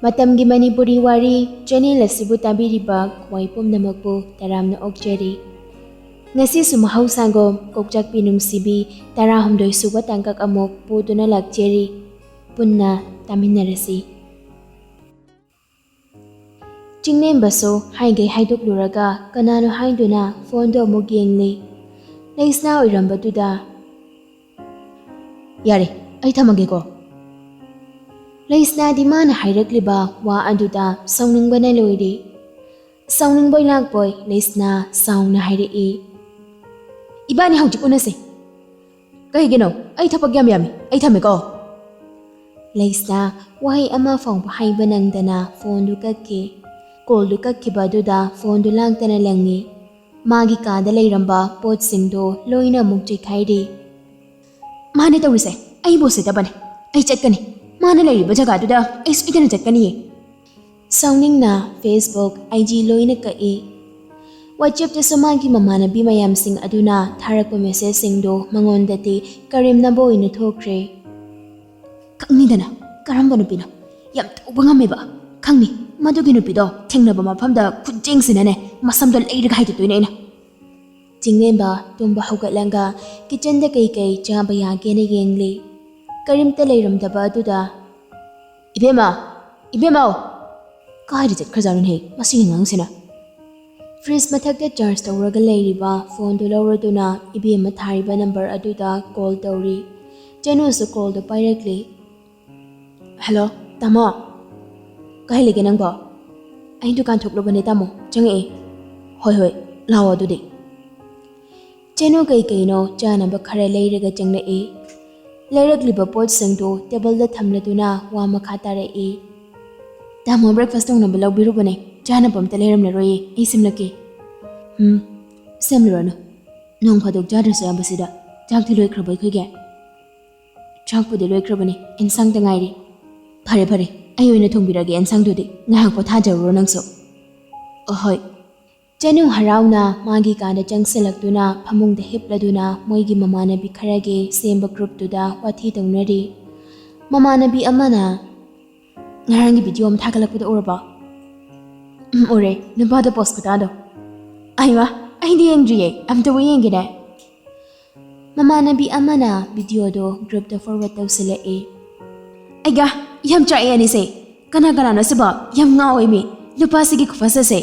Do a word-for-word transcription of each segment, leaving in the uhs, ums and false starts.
ꯃꯇꯝꯒꯤ ꯃꯅꯤꯄꯨꯔꯤ ꯋꯥꯔꯤ ꯆꯦꯅꯦꯜ ꯑꯁꯤꯕꯨ ꯇꯥꯕꯤꯔꯤꯕ ꯈ꯭ꯋꯥꯏ ꯄꯨꯝꯅꯃꯛꯄꯨ ꯇꯔꯥꯝꯅ ꯑꯣꯛꯆꯔꯤ꯫ ꯉꯁꯤꯁꯨ ꯃꯍꯧꯁꯥꯒꯨꯝ ꯀꯣꯛꯆꯥꯛꯄꯤ ꯅꯨꯡꯁꯤꯕꯤ ꯇꯔꯥꯍꯨꯝꯗꯣꯏ ꯁꯨꯕ ꯇꯥꯡꯀꯛ ꯑꯃꯨꯛ ꯄꯨꯗꯨꯅ ꯂꯥꯛꯆꯔꯤ꯫ ꯄꯨꯟꯅ ꯇꯥꯃꯤꯟꯅꯔꯁꯤ꯫ ꯆꯤꯡꯂꯦꯝꯕꯁꯨ ꯍꯥꯏꯒꯩ ꯍꯥꯏꯗꯣꯛꯂꯨꯔꯒ ꯀꯅꯥꯅꯣ ꯍꯥꯏꯗꯨꯅ ꯐꯣꯟꯗꯣ ꯑꯃꯨꯛ ꯌꯦꯡꯂꯤ꯫ ꯂꯩꯁꯅꯥ ꯑꯣꯏꯔꯝꯕꯗꯨꯗ, "ꯌꯥꯔꯦ, ꯑꯩ ꯊꯝꯃꯒꯦꯀꯣ꯫" ꯂꯩꯁꯅꯥꯗꯤ ꯃꯥꯅ ꯍꯥꯏꯔꯛꯂꯤꯕ ꯋꯥ ꯑꯗꯨꯗ ꯁꯥꯎꯅꯤꯡꯕꯅ ꯂꯣꯏꯔꯦ꯫ ꯁꯥꯎꯅꯤꯡꯕꯣꯏ ꯂꯥꯛꯄꯣꯏ ꯂꯩꯁꯅꯥ ꯁꯥꯎꯅ ꯍꯥꯏꯔꯛꯏ, "ꯏꯕꯥꯅꯤ ꯍꯧꯖꯤꯛ ꯎꯅꯁꯦ꯫" "ꯀꯩꯒꯤꯅꯣ? ꯑꯩ ꯊꯕꯛ ꯌꯥꯝ ꯌꯥꯝꯃꯤ, ꯑꯩ ꯊꯝꯃꯦꯀꯣ꯫" ꯂꯩꯁꯅꯥ ꯋꯥꯍꯩ ꯑꯃ ꯐꯥꯎꯕ ꯍꯥꯏꯕ ꯅꯪꯗꯅ ꯐꯣꯟꯗꯨ ꯀꯛꯈꯤ꯫ ꯀꯣꯜꯗꯨ ꯀꯛꯈꯤꯕ ꯑꯗꯨꯗ ꯐꯣꯟꯗꯨ ꯂꯥꯡꯗꯅ ꯂꯪꯉꯤ꯫ ꯃꯥꯒꯤ ꯀꯥꯗ ꯂꯩꯔꯝꯕ ꯄꯣꯠꯁꯤꯡꯗꯣ ꯂꯣꯏꯅ ꯑꯃꯨꯛ ꯆꯤꯛꯈꯥꯏꯔꯤ꯫ "ꯃꯥꯅꯦ ꯇꯧꯔꯤꯁꯦ, ꯑꯩꯕꯨ ꯎꯁꯤꯠꯇꯕꯅꯦ꯫ ꯑꯩ ꯆꯠꯀꯅꯤ꯫ ꯃꯥꯅ ꯂꯩꯔꯤꯕ ꯖꯒꯥꯗꯨꯗ ꯑꯩ ꯁꯣꯏꯗꯅ ꯆꯠꯀꯅꯤꯌꯦ꯫" ꯁꯥꯎꯅꯤꯡꯅ Facebook, IG ꯂꯣꯏꯅ ꯀꯛꯏ꯫ WhatsAppꯇꯁꯨ ꯃꯥꯒꯤ ꯃꯃꯥꯟꯅꯕꯤ ꯃꯌꯥꯝꯁꯤꯡ ꯑꯗꯨꯅ ꯊꯥꯔꯛꯄ ꯃꯦꯁꯦꯖꯁꯤꯡꯗꯣ ꯃꯉꯣꯟꯗꯗꯤ ꯀꯔꯦꯝꯅꯕ ꯑꯣꯏꯅ ꯊꯣꯛꯈ꯭ꯔꯦ꯫ "ꯈꯪꯅꯤꯗꯅ ꯀꯔꯝꯕ ꯅꯨꯄꯤꯅꯣ? ꯌꯥꯝ ꯇꯧꯕ ꯉꯝꯃꯦꯕ꯫ ꯈꯪꯅꯤ, ꯃꯗꯨꯒꯤ ꯅꯨꯄꯤꯗꯣ ꯊꯦꯡꯅꯕ ꯃꯐꯝꯗ ꯈꯨꯠꯌꯦꯡꯁꯤꯅꯅꯦ ꯃꯁꯝꯗꯣ ꯂꯩꯔꯒ ꯍꯥꯏꯗꯣꯛꯇꯣꯏꯅꯦ ꯑꯩꯅ꯫" ꯆꯤꯡꯂꯦꯝꯕ ꯇꯨꯝꯕ ꯍꯧꯒꯠꯂꯒ ꯀꯤꯆꯟꯗ ꯀꯩꯀꯩ ꯆꯥꯕ ꯌꯥꯒꯦꯅ ꯌꯦꯡꯂꯤ꯫ ꯀꯔꯤꯝꯇ ꯂꯩꯔꯝꯗꯕ ꯑꯗꯨꯗ, "ꯏꯕꯦꯝꯃ, ꯏꯕꯦꯝꯃꯧ!" ꯀꯥꯏꯗ ꯆꯠꯈ꯭ꯔꯖꯥꯠꯅꯣꯅꯦ ꯃꯁꯤꯒꯤ ꯑꯉꯥꯡꯁꯤꯅ? ꯐ꯭ꯔꯤꯖ ꯃꯊꯛꯇ ꯆꯥꯔꯖ ꯇꯧꯔꯒ ꯂꯩꯔꯤꯕ ꯐꯣꯟꯗꯨ ꯂꯧꯔꯗꯨꯅ ꯏꯕꯦꯝꯃ ꯊꯥꯔꯤꯕ ꯅꯝꯕꯔ ꯑꯗꯨꯗ ꯀꯣꯜ ꯇꯧꯔꯤ꯫ ꯆꯦꯅꯨꯁꯨ ꯀꯣꯜꯗꯨ ꯄꯥꯏꯔꯛꯂꯤ꯫ "ꯍꯜꯂꯣ, ꯇꯥꯃꯣ꯫ ꯀꯥꯏ ꯂꯩꯒꯦ ꯅꯪꯕꯣ?" "ꯑꯩ ꯗꯨꯀꯥꯟ ꯊꯣꯛꯂꯨꯕꯅꯦ ꯇꯥꯃꯣ, ꯆꯪꯉꯛꯑꯦ꯫" "ꯍꯣꯏ ꯍꯣꯏ, ꯂꯥꯛꯑꯣ ꯑꯗꯨꯗꯤ꯫" ꯆꯦꯅꯨ ꯀꯩꯀꯩꯅꯣ ꯆꯥꯅꯕ ꯈꯔ ꯂꯩꯔꯒ ꯆꯪꯂꯛꯏ꯫ ꯂꯩꯔꯛꯂꯤꯕ ꯄꯣꯠꯁꯤꯡꯗꯨ ꯇꯦꯕꯜꯗ ꯊꯝꯂꯗꯨꯅ ꯋꯥ ꯃꯈꯥ ꯇꯥꯔꯛꯏ꯫ "ꯇꯥꯃꯣ, ꯕ꯭ꯔꯦꯛꯐꯥꯁ ꯇꯧꯅꯕ ꯂꯧꯕꯤꯔꯨꯕꯅꯦ, ꯆꯥꯅꯕ ꯑꯝꯇ ꯂꯩꯔꯝꯂꯔꯣꯏꯌꯦ, ꯑꯩ ꯁꯦꯝꯂꯛꯀꯦ꯫" "ꯎꯝ, ꯁꯦꯝꯂꯨꯔꯅꯨ꯫ ꯅꯣꯡ ꯐꯥꯗꯣꯛ ꯆꯥꯗ꯭ꯔꯁꯨ ꯌꯥꯕꯁꯤꯗ꯫ ꯆꯥꯛꯇꯤ ꯂꯣꯏꯈ꯭ꯔꯕꯣ ꯑꯩꯈꯣꯏꯒꯤ?" "ꯆꯥꯛꯄꯨꯗꯤ ꯂꯣꯏꯈ꯭ꯔꯕꯅꯦ, ꯏꯟꯁꯥꯡꯇ ꯉꯥꯏꯔꯤ꯫" "ꯐꯔꯦ ꯐꯔꯦ, ꯑꯩ ꯑꯣꯏꯅ ꯊꯣꯡꯕꯤꯔꯒꯦ ꯏꯟꯁꯥꯡꯗꯨꯗꯤ, ꯉꯥꯏꯍꯥꯛ ꯄꯣꯊꯥꯖꯔꯨꯔꯣ ꯅꯪꯁꯨ꯫" "ꯑꯍꯣꯏ꯫" ꯆꯅꯨ ꯍꯔꯥꯎꯅ ꯃꯥꯒꯤ ꯀꯥꯗ ꯆꯪꯁꯤꯜꯂꯛꯇꯨꯅ ꯐꯃꯨꯡꯗ ꯍꯤꯞꯂꯗꯨꯅ ꯃꯣꯏꯒꯤ ꯃꯃꯥꯟꯅꯕꯤ ꯈꯔꯒꯤ ꯁꯦꯝꯕ ꯒ꯭ꯔꯨꯞꯇꯨꯗ ꯋꯥꯊꯤ ꯇꯧꯅꯔꯤ꯫ ꯃꯃꯥꯟꯅꯕꯤ ꯑꯃꯅ, ꯉꯔꯥꯡꯒꯤ ꯚꯤꯗꯤꯑꯣ ꯑꯃ ꯊꯥꯒꯠꯂꯛꯄꯗꯣ ꯎꯔꯕꯣ? ꯎꯝ, ꯎꯔꯦ꯫ ꯅꯨꯄꯥꯗꯣ ꯄꯣꯁ ꯈꯨꯇꯥꯗꯣ꯫ ꯑꯩꯃ, ꯑꯩꯗꯤ ꯌꯦꯡꯗ꯭ꯔꯤꯌꯦ꯫ ꯑꯝꯇꯕꯨ ꯌꯦꯡꯒꯦꯅꯦ꯫ ꯃꯃꯥꯟꯅꯕꯤ ꯑꯃꯅ ꯚꯤꯗꯤꯑꯣꯗꯣ ꯒ꯭ꯔꯨꯞꯇ ꯐꯣꯔꯋꯥꯔꯗ ꯇꯧꯁꯤꯜꯂꯛꯑꯦ꯫ ꯑꯩꯒ, ꯌꯥꯝ ꯆꯥꯛꯑꯦ ꯑꯅꯤꯁꯦ꯫ ꯀꯅꯥ ꯀꯅꯥꯅꯣ ꯁꯤꯕꯣ? ꯌꯥꯝ ꯉꯥꯎꯋꯦ ꯃꯤ꯫ ꯅꯨꯄꯥꯁꯤꯒꯤ ꯈꯨꯐꯖꯁꯦ꯫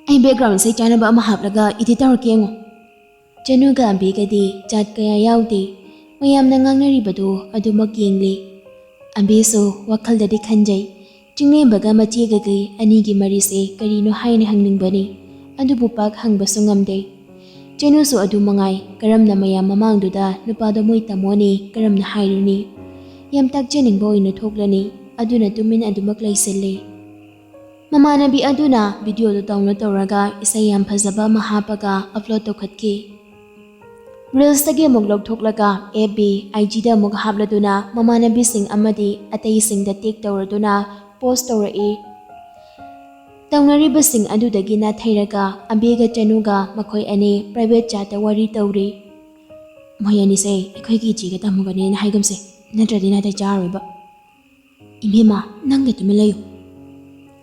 ꯑꯩ ꯕꯦꯛꯒ꯭ꯔꯥꯎꯟꯁꯦ ꯆꯥꯅꯕ ꯑꯃ ꯍꯥꯞꯂꯒ ꯏꯗꯤꯠ ꯇꯧꯔꯛꯀꯦ ꯌꯦꯡꯉꯣ꯫ ꯆꯅꯨꯒ ꯑꯝꯕꯤꯒꯗꯤ ꯆꯥꯠ ꯀꯌꯥ ꯌꯥꯎꯗꯦ꯫ ꯃꯌꯥꯝꯅ ꯉꯥꯡꯅꯔꯤꯕꯗꯨ ꯑꯗꯨꯃꯛ ꯌꯦꯡꯂꯤ꯫ ꯑꯝꯕꯤꯁꯨ ꯋꯥꯈꯜꯗꯗꯤ ꯈꯟꯖꯩ, ꯆꯤꯡꯂꯦꯝꯕꯒ ꯃꯆꯦꯒꯒꯤ ꯑꯅꯤꯒꯤ ꯃꯔꯤꯁꯦ ꯀꯔꯤꯅꯣ ꯍꯥꯏꯅ ꯍꯪꯅꯤꯡꯕꯅꯤ, ꯑꯗꯨꯕꯨ ꯄꯥꯛ ꯍꯪꯕꯁꯨ ꯉꯝꯗꯦ꯫ ꯆꯅꯨꯁꯨ ꯑꯗꯨ ꯃꯉꯥꯏ, ꯀꯔꯝꯅ ꯃꯌꯥꯝ ꯃꯃꯥꯡꯗꯨꯗ ꯅꯨꯄꯥꯗꯣ ꯃꯣꯏ ꯇꯥꯃꯣꯅꯤ ꯀꯔꯝꯅ ꯍꯥꯏꯔꯨꯅꯤ? ꯌꯥꯝ ꯇꯥꯛꯆꯅꯤꯡꯕ ꯑꯣꯏꯅ ꯊꯣꯛꯂꯅꯤ, ꯑꯗꯨꯅ ꯇꯨꯃꯤꯟ ꯑꯗꯨꯃꯛ ꯂꯩꯁꯤꯜꯂꯤ꯫ ꯃꯃꯥꯟꯅꯕꯤ ꯑꯗꯨꯅ ꯚꯤꯗꯤꯑꯣꯗꯨ ꯗꯥꯎꯟꯂꯣꯗ ꯇꯧꯔꯒ ꯏꯁꯩ ꯌꯥꯝ ꯐꯖꯕ ꯑꯃ ꯍꯥꯞꯄꯒ ꯑꯞꯂꯣꯗ ꯇꯧꯈꯠꯈꯤ꯫ ꯔꯤꯜꯁꯇꯒꯤ ꯑꯃꯨꯛ ꯂꯧꯊꯣꯛꯂꯒ ꯑꯦꯐ ꯕꯤ, ꯑꯥꯏ ꯖꯤꯗ ꯑꯃꯨꯛ ꯍꯥꯞꯂꯗꯨꯅ ꯃꯃꯥꯟꯅꯕꯤꯁꯤꯡ ꯑꯃꯗꯤ ꯑꯇꯩꯁꯤꯡꯗ ꯇꯦꯒ ꯇꯧꯔꯗꯨꯅ ꯄꯣꯁ ꯇꯧꯔꯛꯏ꯫ ꯇꯧꯅꯔꯤꯕꯁꯤꯡ ꯑꯗꯨꯗꯒꯤ ꯅꯥꯊꯩꯔꯒ ꯑꯝꯕꯤꯒ ꯆꯅꯨꯒ ꯃꯈꯣꯏ ꯑꯅꯤ ꯄ꯭ꯔꯥꯏꯚꯦꯠ ꯆꯥꯠꯇ ꯋꯥꯔꯤ ꯇꯧꯔꯤ꯫ ꯃꯣꯏ ꯑꯅꯤꯁꯦ ꯑꯩꯈꯣꯏꯒꯤ ꯏꯆꯦꯒ ꯇꯥꯃꯣꯒꯅꯦꯅ ꯍꯥꯏꯒꯨꯝꯁꯦ, ꯅꯠꯇ꯭ꯔꯗꯤ ꯅꯥꯇꯩ ꯆꯥꯔꯣꯏꯕ꯫ ꯏꯕꯦꯝꯃ, ꯅꯪꯗ ꯇꯨꯃꯤꯟ ꯂꯩꯌꯨ꯫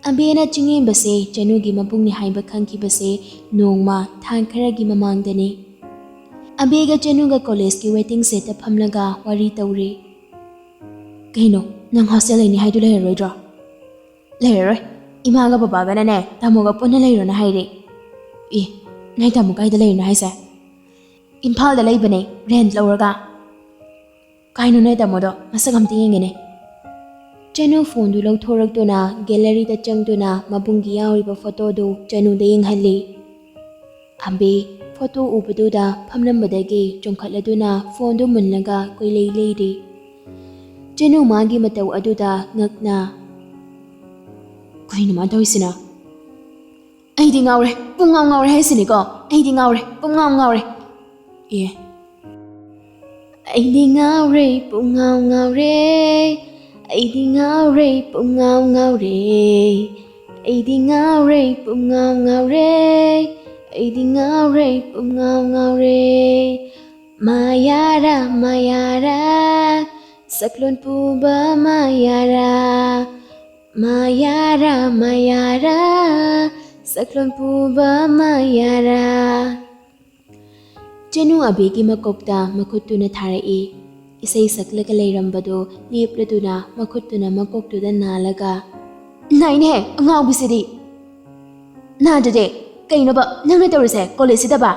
ꯑꯝꯕꯤꯅ ꯆꯤꯡꯂꯦꯝꯕꯁꯦ ꯆꯅꯨꯒꯤ ꯃꯕꯨꯡꯅꯤ ꯍꯥꯏꯕ ꯈꯪꯈꯤꯕꯁꯦ ꯅꯣꯡꯃ ꯊꯥ ꯈꯔꯒꯤ ꯃꯃꯥꯡꯗꯅꯤ꯫ ꯑꯝꯕꯤꯒ ꯆꯅꯨꯒ ꯀꯣꯂꯦꯖꯀꯤ ꯋꯦꯇꯤꯡ ꯁꯦꯠꯇ ꯐꯝꯂꯒ ꯋꯥꯔꯤ ꯇꯧꯔꯤ꯫ ꯀꯩꯅꯣ, ꯅꯪ ꯍꯣꯁꯇꯦꯜ ꯂꯩꯅꯤ ꯍꯥꯏꯗꯨ ꯂꯩꯔꯔꯣꯏꯗ꯭ꯔꯣ? ꯂꯩꯔꯔꯣꯏ꯫ ꯏꯃꯥꯒ ꯕꯕꯥꯒꯅꯅꯦ ꯇꯥꯃꯣꯒ ꯄꯨꯟꯅ ꯂꯩꯔꯣꯅ ꯍꯥꯏꯔꯦ꯫ ꯑꯦ, ꯅꯣꯏ ꯇꯥꯃꯣ ꯀꯥꯏꯗ ꯂꯩꯔꯤꯅꯣ ꯍꯥꯏꯁꯦ? ꯏꯝꯐꯥꯜꯗ ꯂꯩꯕꯅꯦ, ꯔꯦꯟꯠ ꯂꯧꯔꯒ꯫ ꯀꯥꯏꯅꯣ ꯅꯣꯏ ꯇꯥꯃꯣꯗꯣ? ꯃꯁꯛ ꯑꯝꯇ ꯌꯦꯡꯒꯦꯅꯦ꯫ ꯆꯅꯨ ꯐꯣꯟꯗꯨ ꯂꯧꯊꯣꯔꯛꯇꯨꯅ ꯒꯦꯂꯔꯤꯗ ꯆꯪꯗꯨꯅ ꯃꯕꯨꯡꯒꯤ ꯌꯥꯎꯔꯤꯕ ꯐꯣꯇꯣꯗꯨ ꯆꯅꯨꯗ ꯌꯦꯡꯍꯜꯂꯤ꯫ ꯑꯝꯕꯤ ꯐꯣꯇꯣ ꯎꯕꯗꯨꯗ ꯐꯝꯂꯝꯕꯗꯒꯤ ꯆꯣꯡꯈꯠꯂꯗꯨꯅ ꯐꯣꯟꯗꯨ ꯃꯨꯜꯂꯒ ꯀꯣꯏꯂꯩ ꯂꯩꯔꯤ꯫ ꯆꯅꯨ ꯃꯥꯒꯤ ꯃꯇꯧ ꯑꯗꯨꯗ ꯉꯛꯅ, "ꯀꯩꯅꯣ ꯃꯥ ꯇꯧꯔꯤꯁꯤꯅ? ꯑꯩꯗꯤ ꯉꯥꯎꯔꯦ, ꯄꯨꯡ ꯉꯥꯎ ꯉꯥꯎꯔꯦ ꯍꯥꯏꯁꯤꯅꯤꯀꯣ, ꯑꯩꯗꯤ ꯉꯥꯎꯔꯦ, ꯄꯨꯡ ꯉꯥꯎ ꯉꯥꯎꯔꯦ꯫ ꯑꯦ, ꯑꯩꯗꯤ ꯉꯥꯎꯔꯦ, ꯄꯨꯡ ꯉꯥꯎ ꯉꯥꯎꯔꯦ, ꯑꯩꯗꯤ ꯉꯥꯎꯔꯦ, ꯄꯨꯡ ꯉꯥꯎ ꯉꯥꯎꯔꯦ, ꯑꯩꯗꯤ ꯉꯥꯎꯔꯦ, ꯄꯨꯡ ꯉꯥꯎ ꯉꯥꯎꯔꯦ, ꯑꯩꯗꯤ ꯉꯥꯎꯔꯦ, ꯄꯨꯡ ꯉꯥꯎ ꯉꯥꯎꯔꯦ꯫ ꯃꯌꯥꯔꯥ, ꯃꯌꯥꯔꯥ, ꯁꯛꯂꯣꯟ ꯄꯨꯕ ꯃꯌꯥꯔꯥ, ꯃꯌꯥꯔꯥ, ꯃꯌꯥꯔꯥ, ꯁꯛꯂꯣꯟ ꯄꯨꯕ ꯃꯌꯥꯔꯥ꯫ ꯆꯅꯨ ꯑꯕꯤꯒꯤ ꯃꯀꯣꯛꯇ ꯃꯈꯨꯠꯇꯨꯅ ꯊꯥꯔꯛꯏ꯫ ꯏꯁꯩ ꯁꯛꯂꯒ ꯂꯩꯔꯝꯕꯗꯨ ꯂꯦꯞꯂꯗꯨꯅ ꯃꯈꯨꯠꯇꯨꯅ ꯃꯀꯣꯛꯇꯨꯗ ꯅꯥꯜꯂꯒ, "ꯅꯥꯏꯅꯦꯍꯦ, ꯑꯉꯥꯎꯕꯤꯁꯤꯗꯤ!" "ꯅꯥꯗ꯭ꯔꯗꯤ ꯀꯩꯅꯣꯕ ꯅꯪꯅ ꯇꯧꯔꯤꯁꯦ ꯀꯣꯂꯦꯖꯁꯤꯗꯕ?"